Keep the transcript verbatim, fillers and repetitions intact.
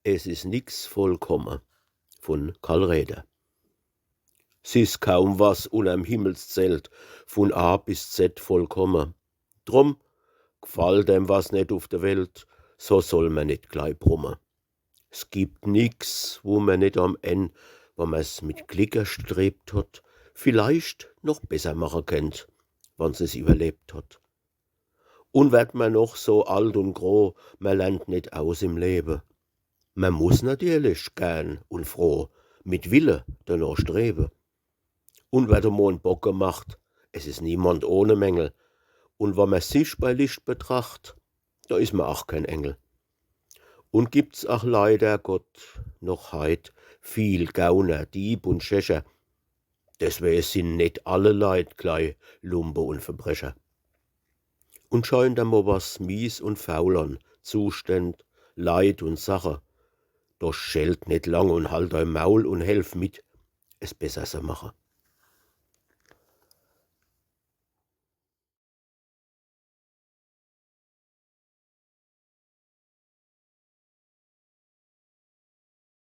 Es is nix vollkomme, vun Karl Räder. S is kaum was unnerm Himmelszelt vun A bis Z vollkomme. Drum, gfallt em was net uf de Welt, so soll mer net glei brumme. S gibt nix, wo mer net am Enn, wann mer's mit Glick erstrebt hot, vielleicht noch besser mache kennt, wann se's iwwerlebt hot. Un werd mer noch so alt un gro, mer lernt net aus im Lewe. Mer muss natierlich gern un froh mit Wille dano strewe. Un werd emol en Bock gemacht, es is niemand ohne Mängel. Un wann mer sich bei Licht betracht, do is mer ach kein Engel. Un gibt's ach leider Gott noch heit viel Gauner, Dieb un Schächer. Deswege sin net alle Leit glei Lumpe un Verbrecher. Un scheint der mo was mies un faul an Zuständ, Leit un Sache, do schelt net lang un halt dei Maul un helf mit, es besser se mache.